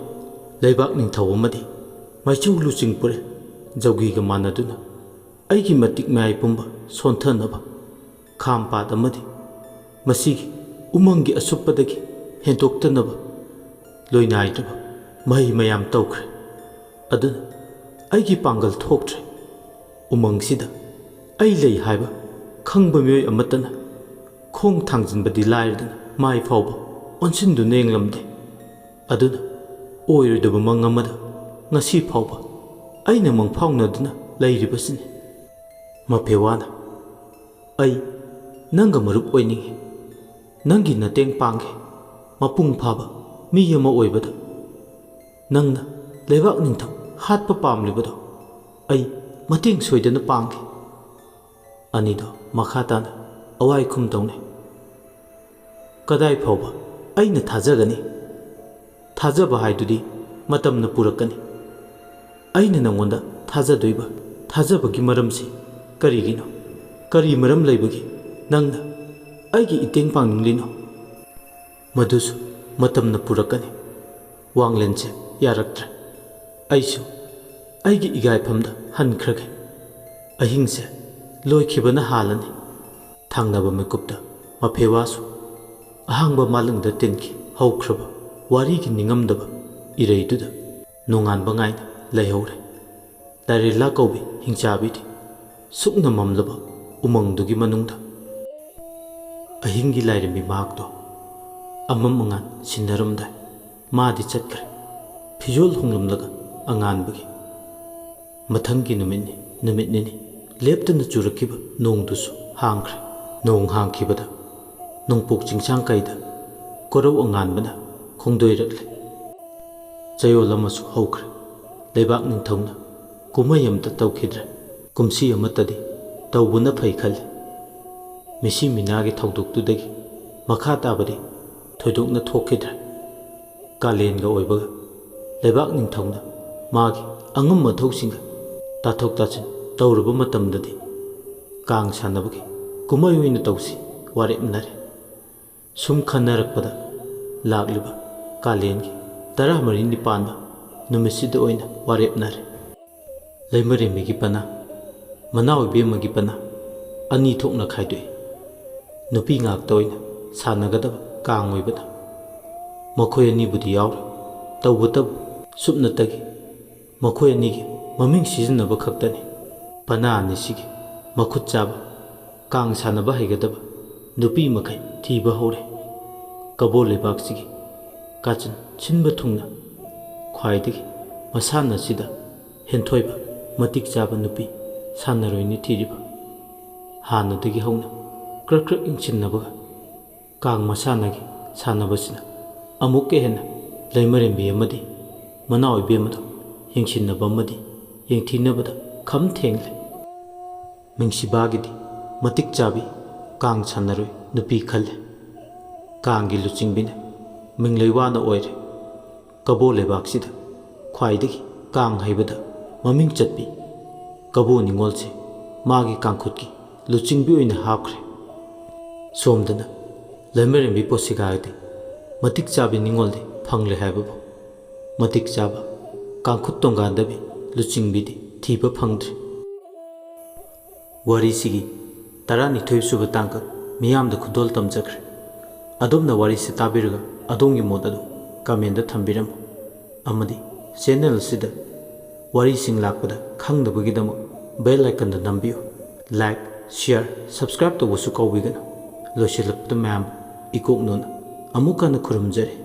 ꯂꯩꯕꯥꯛ ꯅꯤꯡꯊꯧ ꯑꯃꯗꯤ ꯃꯩꯆꯨ ꯂꯨꯆꯤꯡ ꯄꯨꯔꯦꯜ ꯖꯧꯒꯤꯒ ꯃꯥꯟꯅꯗꯨꯅ ꯑꯩꯒꯤ ꯃꯇꯤꯛ ꯃꯌꯥꯏ ꯄꯨꯝꯕ ꯁꯣꯟꯊꯅꯕ ꯈꯥꯝꯄꯥꯠ ꯑꯃꯗꯤ ꯃꯁꯤꯒꯤ ꯎꯃꯪꯒꯤ ꯑꯁꯨꯞꯄꯗꯒꯤ ꯍꯦꯟꯗꯣꯛꯇꯅꯕ ꯂꯣꯏꯅꯥꯏꯗ꯭ꯔꯕ ꯃꯍꯩ ꯃꯌꯥꯝ ꯇꯧꯈ꯭ꯔꯦ꯫ ꯑꯗꯨꯅ ꯑꯩꯒꯤ ꯄꯥꯡꯒꯜ ꯊꯣꯛꯇ꯭ꯔꯦ꯫ ꯎꯃꯪꯁꯤꯗ ꯑꯩ ꯂꯩ ꯍꯥꯏꯕ ꯈꯪꯕ ꯃꯤꯑꯣꯏ ꯑꯃꯠꯇꯅ ꯈꯣꯡ ꯊꯥꯡꯖꯤꯟꯕꯗꯤ ꯂꯥꯏꯔꯗꯅ ꯃꯥꯏ ꯐꯥꯎꯕ ꯑꯣꯟꯁꯤꯟꯗꯨꯅ ꯌꯦꯡꯂꯝꯗꯦ꯫ ꯑꯗꯨꯅ ꯑꯣꯏꯔꯣꯏꯗꯕ ꯃꯪ ꯑꯃꯗ ꯉꯁꯤ ꯐꯥꯎꯕ ꯑꯩꯅ ꯃꯪꯐꯥꯎꯅꯗꯨꯅ ꯂꯩꯔꯤꯕꯁꯤꯅꯤ꯫ ꯃꯐꯦꯋꯥꯅ ꯑꯩ ꯅꯪꯒ ꯃꯔꯨꯞ ꯑꯣꯏꯅꯤꯡꯏ꯫ ꯅꯪꯒꯤ ꯃꯇꯦꯡ ꯄꯥꯡꯒꯦ꯫ ꯃꯄꯨꯡ ꯐꯥꯕ ꯃꯤ ꯑꯃ ꯑꯣꯏꯕꯗ ꯅꯪꯅ ꯂꯩꯕꯥꯛ ꯅꯤꯡꯊꯧ ꯍꯥꯠꯄ ꯄꯥꯝꯂꯤꯕꯗꯣ ꯑꯩ ꯃꯇꯦꯡ ꯁꯣꯏꯗꯅ ꯄꯥꯡꯒꯦ꯫ ꯑꯅꯤꯗꯣ ꯃꯈꯥ ꯇꯥꯅ ꯑꯋꯥꯏ ꯈꯨꯝ ꯇꯧꯅꯩ꯫ ꯀꯗꯥꯏ ꯐꯥꯎꯕ ꯑꯩꯅ ꯊꯥꯖꯒꯅꯤ? ꯊꯥꯖꯕ ꯍꯥꯏꯗꯨꯗꯤ ꯃꯇꯝꯅ ꯄꯨꯔꯛꯀꯅꯤ꯫ ꯑꯩꯅ ꯅꯪꯉꯣꯟꯗ ꯊꯥꯖꯗꯣꯏꯕ ꯊꯥꯖꯕꯒꯤ ꯃꯔꯝꯁꯤ ꯀꯔꯤꯒꯤꯅꯣ? ꯀꯔꯤ ꯃꯔꯝ ꯂꯩꯕꯒꯤ ꯅꯪꯅ ꯑꯩꯒꯤ ꯏꯇꯦꯡ ꯄꯥꯡꯅꯤꯡꯂꯤꯅꯣ? ꯃꯗꯨꯁꯨ ꯃꯇꯝꯅ ꯄꯨꯔꯛꯀꯅꯤ꯫ ꯋꯥꯡꯂꯦꯟꯁꯦ ꯌꯥꯔꯛꯇ꯭ꯔꯦ꯫ ꯑꯩꯁꯨ ꯑꯩꯒꯤ ꯏꯒꯥꯏꯐꯝꯗ ꯍꯟꯈ꯭ꯔꯒꯦ꯫ ꯑꯍꯤꯡꯁꯦ ꯂꯣꯏꯈꯤꯕꯅ ꯍꯥꯜꯂꯅꯤ꯫ ꯊꯪꯅꯕ ꯃꯤꯀꯨꯞꯇ ꯃꯐꯦꯋꯥꯁꯨ ꯑꯍꯥꯡꯕ ꯃꯥꯂꯪꯗ ꯇꯤꯟꯈꯤ꯫ ꯍꯧꯈ꯭ꯔꯕ ꯋꯥꯔꯤꯒꯤ ꯅꯤꯡꯉꯝꯗꯕ ꯏꯔꯩꯗꯨꯗ ꯅꯣꯡꯉꯥꯟꯕ ꯉꯥꯏꯅ ꯂꯩꯍꯧꯔꯦ꯫ ꯂꯥꯏꯔꯦꯂꯥ ꯀꯧꯕꯤ ꯍꯤꯡꯆꯥꯕꯤꯗꯤ ꯁꯨꯛꯅ ꯃꯝꯂꯕ ꯎꯃꯪꯗꯨꯒꯤ ꯃꯅꯨꯡꯗ ꯑꯍꯤꯡꯒꯤ ꯂꯥꯏꯔꯦꯝꯕꯤ ꯃꯍꯥꯛꯇꯣ ꯑꯃꯝ ꯑꯉꯥꯟ ꯁꯤꯟꯅꯔꯝꯗꯥꯏ ꯃꯥꯗꯤ ꯆꯠꯈ꯭ꯔꯦ꯫ ꯐꯤꯖꯣꯜ ꯍꯣꯡꯂꯝꯂꯒ ꯑꯉꯥꯟꯕꯒꯤ ꯃꯊꯪꯒꯤ ꯅꯨꯃꯤꯠꯅꯤ꯫ ꯅꯨꯃꯤꯠ ꯅꯤꯅꯤ ꯂꯦꯞꯇꯅ ꯆꯨꯔꯛꯈꯤꯕ ꯅꯣꯡꯗꯨꯁꯨ ꯍꯥꯡꯈ꯭ꯔꯦ꯫ ꯅꯣꯡ ꯍꯥꯡꯈꯤꯕꯗ ꯅꯣꯡꯄꯣꯛ ꯆꯤꯡꯁꯥꯡ ꯀꯩꯗ ꯀꯣꯔꯧ ꯑꯉꯥꯟꯕꯅ ꯈꯣꯡꯗꯣꯏꯔꯛꯂꯦ꯫ ꯆꯌꯣꯜ ꯑꯃꯁꯨ ꯍꯧꯈ꯭ꯔꯦ꯫ ꯂꯩꯕꯥꯛ ꯅꯤꯡꯊꯧꯅ ꯀꯨꯝꯍꯩ ꯑꯃꯇ ꯇꯧꯈꯤꯗ꯭ꯔꯦ꯫ ꯀꯨꯝꯁꯤ ꯑꯃꯠꯇꯗꯤ ꯇꯧꯕꯅ ꯐꯩ ꯈꯜꯂꯤ꯫ ꯃꯤꯁꯤ ꯃꯤꯅꯥꯒꯤ ꯊꯧꯗꯣꯛꯇꯨꯗꯒꯤ ꯃꯈꯥ ꯇꯥꯕꯗꯤ ꯊꯣꯏꯗꯣꯛꯅ ꯊꯣꯛꯈꯤꯗ꯭ꯔꯦ꯫ ꯀꯥꯂꯦꯟꯒ ꯑꯣꯏꯕꯒ ꯂꯩꯕꯥꯛ ꯅꯤꯡꯊꯧꯅ ꯃꯥꯒꯤ ꯑꯉꯝ ꯑꯊꯧꯁꯤꯡꯒ ꯇꯥꯊꯣꯛ ꯇꯥꯁꯤꯟ ꯇꯧꯔꯕ ꯃꯇꯝꯗꯗꯤ ꯀꯥꯡ ꯁꯥꯟꯅꯕꯒꯤ ꯀꯨꯝꯍꯩ ꯑꯣꯏꯅ ꯇꯧꯁꯤ ꯋꯥꯔꯦꯞꯅꯔꯦ꯫ ꯁꯨꯝ ꯈꯟꯅꯔꯛꯄꯗ ꯂꯥꯛꯂꯤꯕ ꯀꯥꯂꯦꯟꯒꯤ ꯇꯔꯥꯃꯔꯤꯅꯤ ꯄꯥꯟꯕ ꯅꯨꯃꯤꯠꯁꯤꯗ ꯑꯣꯏꯅ ꯋꯥꯔꯦꯞꯅꯔꯦ꯫ ꯂꯩꯃꯔꯦꯝꯕꯤꯒꯤ ꯄꯅꯥ, ꯃꯅꯥꯎ ꯏꯕꯦꯝꯃꯒꯤ ꯄꯅꯥ ꯑꯅꯤ ꯊꯣꯛꯅ ꯈꯥꯏꯗꯣꯛꯏ꯫ ꯅꯨꯄꯤ ꯉꯥꯛꯇ ꯑꯣꯏꯅ ꯁꯥꯟꯅꯒꯗꯕ ꯀꯥꯡ ꯑꯣꯏꯕꯅ ꯃꯈꯣꯏ ꯑꯅꯤꯕꯨꯗꯤ ꯌꯥꯎꯔꯣꯏ꯫ ꯇꯧꯕꯇꯕꯨ ꯁꯨꯞꯅꯇꯒꯤ ꯃꯈꯣꯏ ꯑꯅꯤꯒꯤ ꯃꯃꯤꯡ ꯁꯤꯖꯤꯟꯅꯕ ꯈꯛꯇꯅꯤ꯫ ꯄꯅꯥ ꯑꯅꯤꯁꯤꯒꯤ ꯃꯈꯨꯠ ꯆꯥꯕ, ꯀꯥꯡ ꯁꯥꯟꯅꯕ ꯍꯩꯒꯗꯕ ꯅꯨꯄꯤ ꯃꯈꯩ ꯊꯤꯕ ꯍꯧꯔꯦ꯫ ꯀꯕꯣ ꯂꯩꯕꯥꯛꯁꯤꯒꯤ ꯀꯥꯆꯤꯟ ꯁꯤꯟꯕ ꯊꯨꯡꯅ ꯈ꯭ꯋꯥꯏꯗꯒꯤ ꯃꯁꯥꯟꯅꯁꯤꯗ ꯍꯦꯟꯊꯣꯏꯕ ꯃꯇꯤꯛ ꯆꯥꯕ ꯅꯨꯄꯤ ꯁꯥꯟꯅꯔꯣꯏꯅꯤ ꯊꯤꯔꯤꯕ꯫ ꯍꯥꯟꯅꯗꯒꯤ ꯍꯧꯅ ꯀ꯭ꯔꯛ ꯀ꯭ꯔꯛ ꯏꯟꯁꯤꯟꯅꯕꯒ ꯀꯥꯡ ꯃꯁꯥꯟꯅꯒꯤ ꯁꯥꯟꯅꯕꯁꯤꯅ ꯑꯃꯨꯛꯀ ꯍꯦꯟꯅ ꯂꯩꯃꯔꯦꯝꯕꯤ ꯑꯃꯗꯤ ꯃꯅꯥꯎ ꯏꯕꯦꯝꯃꯗꯨ ꯌꯦꯡꯁꯤꯟꯅꯕ ꯑꯃꯗꯤ ꯌꯦꯡꯊꯤꯅꯕꯗ ꯈꯝ ꯊꯦꯡꯂꯦ꯫ ꯃꯤꯡꯁꯤꯕꯥꯒꯤꯗꯤ ꯃꯇꯤꯛ ꯆꯥꯕꯤ ꯀꯥꯡ ꯁꯥꯟꯅꯔꯣꯏ ꯅꯨꯄꯤ ꯈꯜꯂꯦ꯫ ꯀꯥꯡꯒꯤ ꯂꯨꯆꯤꯡꯕꯤꯅ ꯃꯤꯡꯂꯩ ꯋꯥꯅ ꯑꯣꯏꯔꯦ꯫ ꯀꯕꯣ ꯂꯩꯕꯥꯛꯁꯤꯗ ꯈ꯭ꯋꯥꯏꯗꯒꯤ ꯀꯥꯡ ꯍꯩꯕꯗ ꯃꯃꯤꯡ ꯆꯠꯄꯤ ꯀꯕꯣ ꯅꯤꯉꯣꯜꯁꯦ ꯃꯥꯒꯤ ꯀꯥꯡꯈꯨꯠꯀꯤ ꯂꯨꯆꯤꯡꯕꯤ ꯑꯣꯏꯅ ꯍꯥꯞꯈ꯭ꯔꯦ꯫ ꯁꯣꯝꯗꯅ ꯂꯩꯃꯔꯦꯝꯕꯤ ꯄꯣꯁꯤꯒꯥꯒꯤꯗꯤ ꯃꯇꯤꯛ ꯆꯥꯕꯤ ꯅꯤꯉꯣꯜꯗꯤ ꯐꯪꯂꯦ ꯍꯥꯏꯕꯕꯨ ꯃꯇꯤꯛ ꯆꯥꯕ ꯀꯥꯡꯈꯨꯠ ꯇꯣꯡꯒꯥꯟꯗꯕꯤ ꯂꯨꯆꯤꯡꯕꯤꯗꯤ ꯊꯤꯕ ꯐꯪꯗ꯭ꯔꯤ꯫ ꯋꯥꯔꯤꯁꯤꯒꯤ ꯇꯔꯥꯅꯤꯊꯣꯏ ꯁꯨꯕ ꯇꯥꯡꯀꯛ ꯃꯤꯌꯥꯝꯗ ꯈꯨꯗꯣꯜ ꯇꯝꯖꯈ꯭ꯔꯦ꯫ ꯑꯗꯣꯝꯅ ꯋꯥꯔꯤꯁꯤ ꯇꯥꯕꯤꯔꯒ ꯑꯗꯣꯝꯒꯤ ꯃꯣꯠ ꯑꯗꯨ ꯀꯃꯦꯟꯗ ꯊꯝꯕꯤꯔꯝꯃꯨ꯫ ꯑꯃꯗꯤ ꯆꯦꯅꯦꯜ ꯑꯁꯤꯗ ꯋꯥꯔꯤꯁꯤꯡ ꯂꯥꯛꯄꯗ ꯈꯪꯗꯕꯒꯤꯗꯃꯛ ꯕꯦꯜ ꯑꯥꯏꯀꯟꯗ ꯅꯝꯕꯤꯌꯨ꯫ ꯂꯥꯏꯛ, ꯁꯤꯌꯥꯔ, ꯁꯕꯁꯀ꯭ꯔꯥꯏꯕ ꯇꯧꯕꯁꯨ ꯀꯥꯎꯕꯤꯒꯅꯨ꯫ ꯂꯣꯏꯁꯤꯜꯂꯛꯄꯗ ꯃꯌꯥꯝ ꯏꯀꯣꯛꯅꯣꯅ ꯑꯃꯨꯛ ꯍꯟꯅ ꯈꯨꯔꯨꯝꯖꯔꯤ꯫